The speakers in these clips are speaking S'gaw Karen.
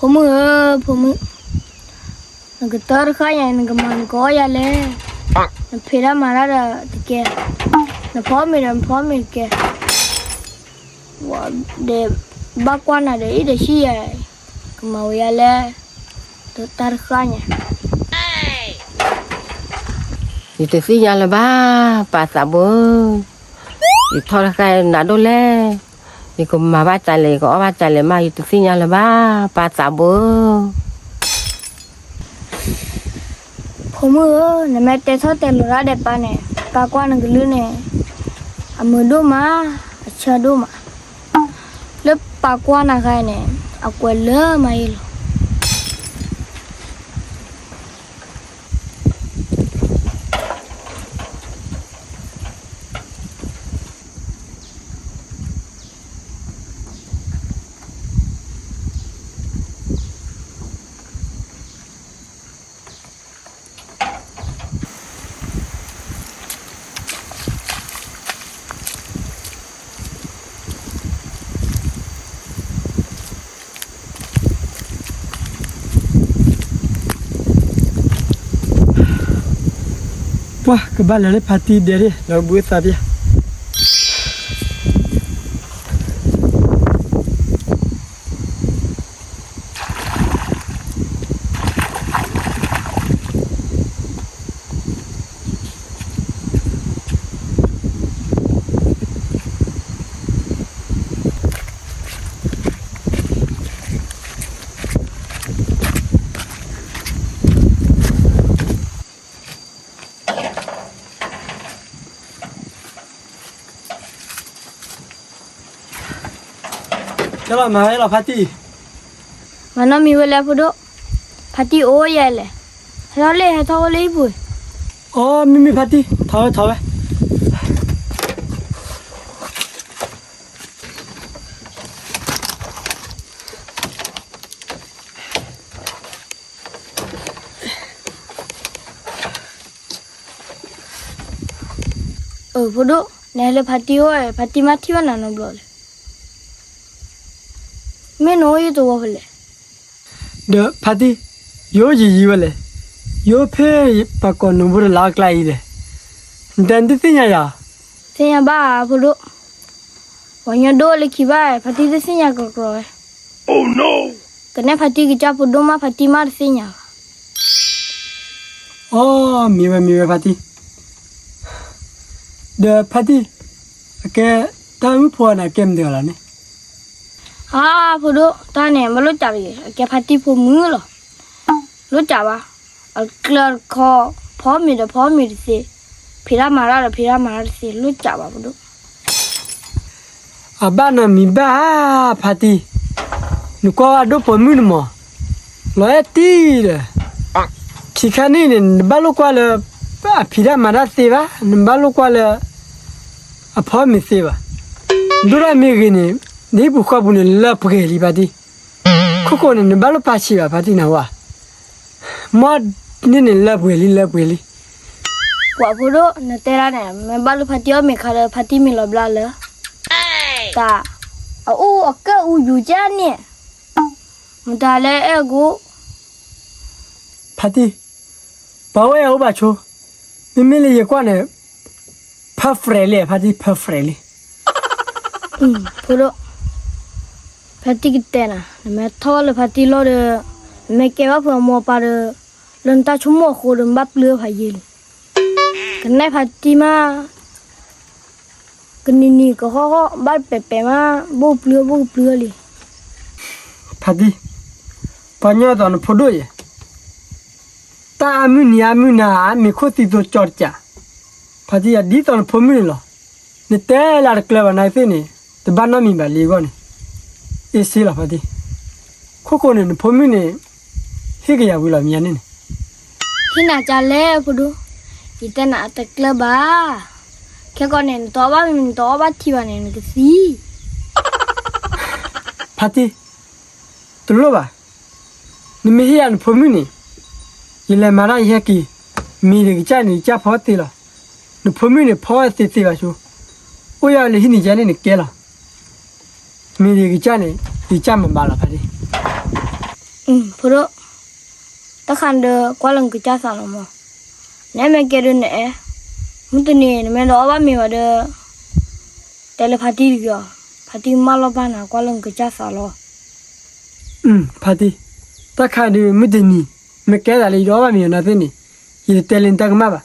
ဖိမုၣ်ဧၢ, ဖိမုၣ်, နကတၢတဃၣ်ညါ နကမၤနကအီၣ်ယၤလဲၣ်. နဖံးတၢ်မၤတၢ်ဒီးတကဲ, နဖီမ့ၤဒီးနဖီမ့ၤတကဲ, ဒီးဘၣ်ကွၢ်နၤဒီးအံၤဒီးဆံၣ်ယၤ, ကမၤဝဲယၤလဲၣ်, တၢ်တဃၣ်ညါ. ယတသ့ၣ်ညါလၢၤဘၣ်, ပၢ်သးဘိဧၢ, ယထီၣ်တဃၣ်နးဒိၣ်လဲၣ်, ယကမၤဘၣ်တၢ်လဲၣ် ယကအီၣ်ဘၣ်တၢ်လဲၣ်မး ယတသ့ၣ်ညါလၢၤဘၣ်, ပၢ်သးဘိဧၢ. ဖိမုၣ်ဧၢ, နမ့ၢ်တဲထီၣ်တဲလီၤတၢ်ဒီးပၢ်န့ၣ်, ပၢ်ကွၢ်နကလုၢ်န့ၣ်, အမုာ်ဒိၣ်မး, အဆၢဒိၣ်မး, လၢပၢ်ကွၢ်နၤခါအံၤန့ၣ်, အကွဲးလၢမးအံၤလီၤ. ပှၤကဘၣ်လဲၤလၢဖါတံၢ်ဒဲးဒၣ် လီၤဘှံးသးပျၢ်. ကဲလီၤ မၤဝဲလီၤဖါတံၢ်, မၤနီတမံၤဝဲလဲၣ်ဖိဒိၣ်, ဖါတံၢ်အိၣ်ယဲလဲၣ်, ဟဲထီၣ်လၢ ဟဲထီၣ်အိၣ်လၢဟံၣ်ပူၤ. အိ မ့မ့ၢ်ဖါတံၢ်, ထီၣ်ဝဲ ထီၣ်ဝဲ. အၢ ဖိဒိၣ်, နဟဲလၢဖါတံၢ်အိၣ်, ဖါတံၢ်မ့ၢ်ထံၣ်ဘၣ်နၤနီတဘျီလဲၣ်. မ့ၢ်နအိၣ်ယတဝီဖဲလဲၣ်. ဒီးဖါတံၢ်, ယအိၣ်ယံာ်ယံာ်ဝဲလဲၣ်, ယအိၣ်ဖဲပှၤကိးနူာ်ဘိတလါအကျါအံၤလဲၣ်, နတၢ်နတသ့ၣ်ညါယၤ. သ့ၣ်ညါဘၣ်ဧါဖိဒိၣ်, ပှၤကညီဒိၣ်လၢခံဘၣ်, ဖါတံၢ်တသ့ၣ်ညါကြီကြီဝဲ. ကနဲဖါတံၢ်ကစၢ်ဖိဒိၣ်မး ဖါတံၢ်မးတသ့ၣ်ညါဘၣ်. အိ မ့ၢ်ဝဲမ့ၢ်ဝဲဖါတံၢ်, ဒီးဖါတံၢ်, အကဲ, တၢ်မုၣ်ဖိနၤကဲမနုၤလီၤန့ၣ်. အါ ဖိဒိၣ်, တၢ်န့ၣ် ဘၣ်လိၣ်စးတဂ့ၤ, အကဲဖါတံၢ်ဖိမုၣ်လီၤ. လိၣ်စးဘၣ်, အကျၢၤတခီ, ဖီမ့ၤဒီးဖီမ့ၤတသ့, ဖံးတၢ်မၤတၢ်ဒီးဖံးတၢ်မၤတၢ်တသ့, လိၣ်စးဘၣ်ဖိဒိၣ်. အဘၣ်နီတမံၤဘၣ်ဧါ, ဖါတံၢ်, နကွၢ်ဝဲဒိၣ်ပိာ်မုၣ်န့ၣ်မး, လီၤအဲၣ်တံၢ်ဒီး, ထံခါန့ၣ်န့ၣ် နဘၣ်လိၣ်ကွၢ်လၢ အဖံးတၢ်မၤတၢ်သ့ဘၣ်, နဘၣ်လိၣ်ကွၢ်လၢ အဖီမ့ၤသ့ဘၣ်. ဒိၣ်တၢ်မ့ၢ်ဂ့ၤန့ၣ်, နဟံၣ်ပူၤဃီပူၤန့ၣ် လၢပှဲၤလံဖါတံၢ်, ခိၣ်ဃိန့ၣ် နဘၣ်လိၣ်ပာ်ဆံးဘၣ်ဖါတံၢ်နဝဲ, မ့ၢ်န့ၣ်န့ၣ် လၢပှဲၤလံ လၢပှဲၤလံ. ပှၤဖိဒိၣ် နတဲဒၣ်န့ၣ် မ့ၢ်ဘၣ်လိၣ်ဖါတံၢ်အီၣ်မ့ၤခါဒီး ဖါတံၢ်မ့ၢ်လီၤဘျါလၢ တၢ်, အအူအကၢၣ်အူယူၤကၢ်န့ၣ်, မတၤလဲၣ်အဲၣ်ဂိၣ်. ဖါတံၢ်, ပှၤဝဲအအိၣ်ဘၣ်ဆိ, မ့မ့ၢ်လၢယကွၢ်န့ၣ်, perfectလံ ဖါတံၢ် perfectလံ. ဖိဒိၣ်, ဖါတံၢ်ကတဲနၤ, နမ့ၢ်ထီၣ်လၢဖါတံၢ်လီၢ်ဒီး, နမ့ၢ်ကဲဘၣ်ဖိအမိၢ်အပၢ်ဒီး, လၢနတၢ်ဆိကမိၣ်အဃိဒီး နဘၣ်ပျုၢ်ဖးယံာ်လံ. ကနဲဖါတံၢ်မး ကနံၤနံၤကဟီၣ်ဟီၣ် ဘၣ်ပဲာ်ပဲာ်မး ဘိၣ်ပျုၢ်ဘိၣ်ပျုၢ်လံ. ဖါတံၢ်, ပှၤညီသိးနဖိဒိၣ်ယဲ, တၢ်အါမုၢ်နံၤအါမုၢ်နၤ မ့ၤခိၣ်သံသိကၠီတကး. ဖါတံၢ်ယၤ ဒ်သိးနဖိမုၣ်န့ၣ်လီၤ. နတဲလၢတကျၢၤဘၣ်နသ့ၣ်န့ၣ်, တဘၣ်နီတမံၤဘၣ်လံအဂီၢ်န့ၣ်, အ့ၣ်စ့လီၤဖါတံၢ်. ခိၣ်ဃိန့ၣ် နဖိမုၣ်န့ၣ်, ဟ့ၣ်ကယၤဝံၤလီၤမ့ၢ်ယါန့ၣ်န့ၣ်. ဟ့ၣ်နၤကလဲၣ်ဖိဒိၣ်, ယတဲနၤအတကျၢၤဘၣ်. ခဲကီးန့ၣ် နတအီၣ်ဘၣ်မ့ၤ နတအီၣ်ဘၣ်ထံဘၣ်န့ၣ် နကသံ. ဖါတံၢ်, တလိၣ်ဘၣ်. နမ့ၢ်ဟ့ၣ်ယၤနဖိမုၣ်န့ၣ်, ယလဲၤမၤတၢ်ယဟဲက့ၤ, မ့ၤဒံးကစၢ်န့ၣ် ယကစၢ်ဖီသ့လီၤ. နဖိမုၣ်န့ၣ် ဖီဝဲသ့သ့ဘၣ်ဆိ, အိၣ်ယၤလၢဟံၣ်န့ၣ်ယဲန့ၣ်နကဲလီၤ. မ့ၤဒံးကစၢ်န့ၣ် ယကစၢ်မၤဘၣ်လီၤဖါတံၢ်. ဖိဒိၣ်, တၢ်ခါဒီးကွၢ်လၢနကစၢ်သးလီၤမး, နအဲၣ်မ့ၢ်ကဲဒုးနအဲၣ်, မုၢ်တနံၤနမ့ၢ်တအီၣ်ဘၣ်မ့ၤဘၣ်ဒီး တဲလၢဖါတံၢ်တဂ့ၤအီၤ, ဖါတံၢ်မၢလီၤဘၣ်နၤ ကွၢ်လၢနကစၢ်သးလီၤ. ဖါတံၢ်, တၢ်ခါဒီးမုၢ်တနံၤ မ့ၢ်ကဲသးလၢယတအီၣ်ဘၣ်မ့ၤအီၤနၤသ့ၣ်န့ၣ်, ယတတဲလၢနတၢ်ကမၣ်ဘၣ်.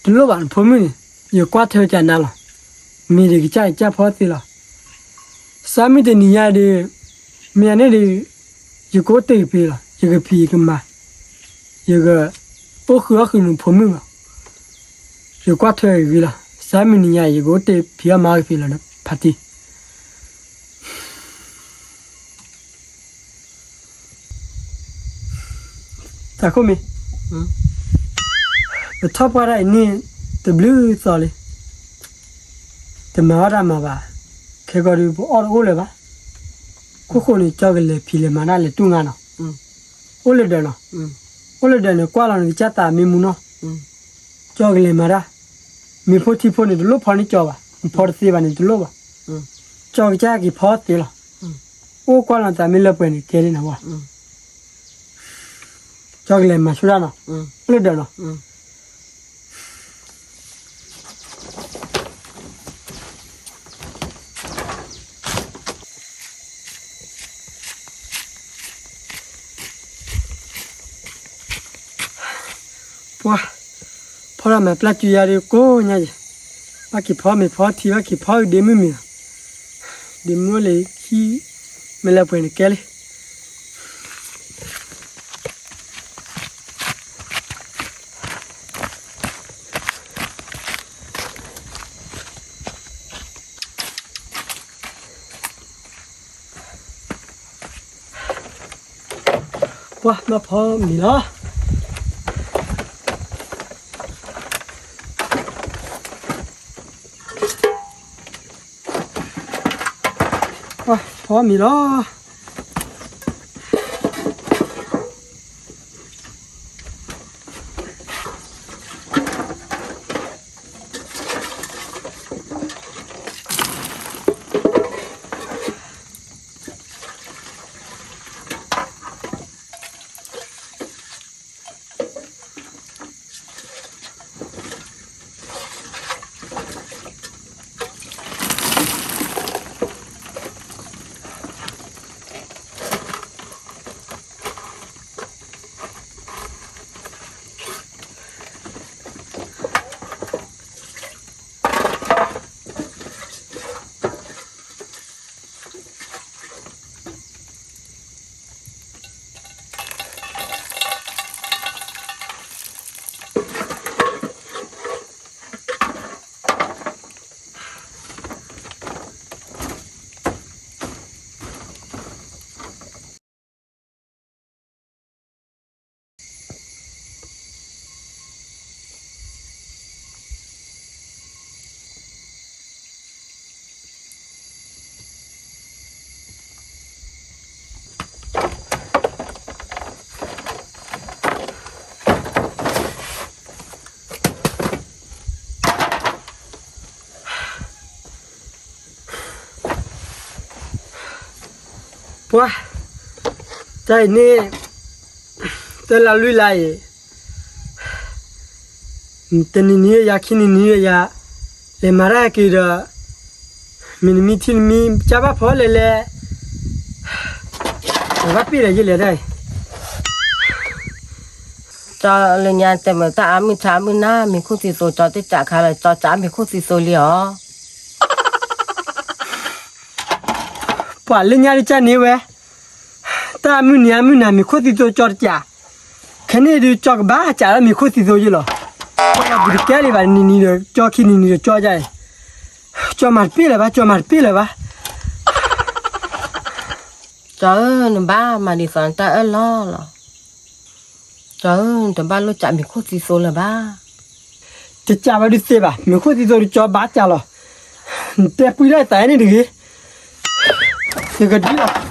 တလိၣ်ဘၣ်နဖိမုၣ်န့ၣ်, ယကွၢ်ထွဲကနၤလီၤ. မ့ၤဒုးကစၢ်ယကစၢ်ဖီသ့လီၤ. စးမုၢ်တနံၤညါဒီး, မ့ၢ်အန့ၣ်ဒီး, ယကအိၣ်တ့ၢ်က့ၤဖဲလီၤ. ယကဖံးယကမၤ, ယကအိၣ်ဃုာ်အီၣ်ဃုာ်နဖိမုၣ်လီၤ. ယကွၢ်ထွဲဂ့ၤလီၤ. စးမုၢ်နံၤညါ ယကအိၣ်တ့ၢ်ဖံးအီၣ်မၤက့ၤဖဲလီၤ ဖါတံၢ်. သးခိၣ်မ့ၢ်, ပထီၣ်ပှၢ်တၢ်အံၤန့ၣ် တဘျုးသီလံ, တမၤအီၣ်တၢ်မၤဘၣ်, ခဲကီးဒုးပအီၣ်တအိၣ်လၢၤဘၣ်. ခိၣ်ဃိန့ၣ် ကၠီကလဲၤဖံးလဲၤမၤတၢ်လဲၤတူၢ်ငါနီၤ, အိၣ်လၢဒၢးနီၤ, အိၣ်လၢဒၢးန့ၣ် ကွၢ်လီၤနကစၢ်သးမ့ၢ်မူနီၤ, ကၠီကလဲၤမၤတၢ်, မ့ၤဖိထံဖိန့ၣ် တလိၣ်ဖီန့ၢ်ကၠီဘၣ်, နဖီတသ့ဘၣ်န့ၣ်တလိၣ်ဘၣ်, ကၠီကစၢ်က့ၤဖီသ့လီၤ. အိၣ်ကွၢ်လီၤသးမ့ၢ်လၢပှဲၤန့ၣ် ကဲဒ်နၤဝဲ, ကၠီကလဲၤမၤဆူၣ်တၢ်နီၤ, အိၣ်လၢဒၢးနီၤ. ပှၤ, ဖီတၢ်မၤပျၢ်စုယါဒီးကိးညါယဲ, ဘၣ်က့ၤဖီမ့ၤဖီထံ ဘၣ်က့ၤဖီဒ့မုၢ်မ့ၤလီၤ, ဒ့မုၢ်အိၣ်လၢခံ, မ့ၢ်လၢပှဲၤန့ၣ်ကဲလံ. ပှၤမၤဖီမ့ၤလီၤ. ပှၤဖီမ့ၤလီၤ. ပှၤ, တၢ်အံၤန့ၣ်, တၢ်လၢလွံၢ်လါအံၤ, တနံၤနံၤယၤ ခံနံၤနံၤယၤ, လဲၤမၤတၢ်က့ၤဒီး, မ့ၢ်နမံထံနမံ ကၢ်ဘၣ်ဖီလဲၣ်လဲၣ်, ဘၣ်ပ့ၢ်လဲၣ်ယလဲၣ်တၢ်အံၤ ကၠီလၢညါတဲမ့ၢ်တၢ်အါမုၢ်ဆါအါမုၢ်နၤ မံၤခိၣ်သံသိး ကၠီတစးခါလၢ ကၠီစးမံၤခိၣ်သံသိးလံအီၤ. ပှၤလၢညါဒုးကၢ်န့ၢ်ဝဲ, တၢ်အါမုၢ်နံၤအါမုၢ်နၤ မံၤခိၣ်သံသိးကၠီတစး, ခဲန့ၣ်ဒုးကၠီကဘၣ်စးလၢမံၤခိၣ်သံသိးယဲလီၤ. ပှၤလၢပူၤတကဲလံဘၣ် နံၤနံၤဒီးကၠီ ခံနံၤနံၤဒီးကၠီယါအံၤ, ကၠီမၤတပ့ၢ်လၢၤဘၣ် ကၠီမၤတပ့ၢ်လၢၤဘၣ်. ကၠီဧၢ နဘၣ်မၤဒ်သိးနတၢ်အၢၣ်လီၤလီၤ. ကၠီဧၢ နတဘၣ်လိၣ်စးမံၤခိၣ်သံသိးလၢၤဘၣ်. တစးဘၣ်ဒုးသ့ဘၣ် မံၤခိၣ်သံသိးဒုးကၠီဘၣ်စးလီၤ. နတဲပှံၤဒၣ်သးန့ၣ်တဂ့ၤ, နကဒ်လီၤ.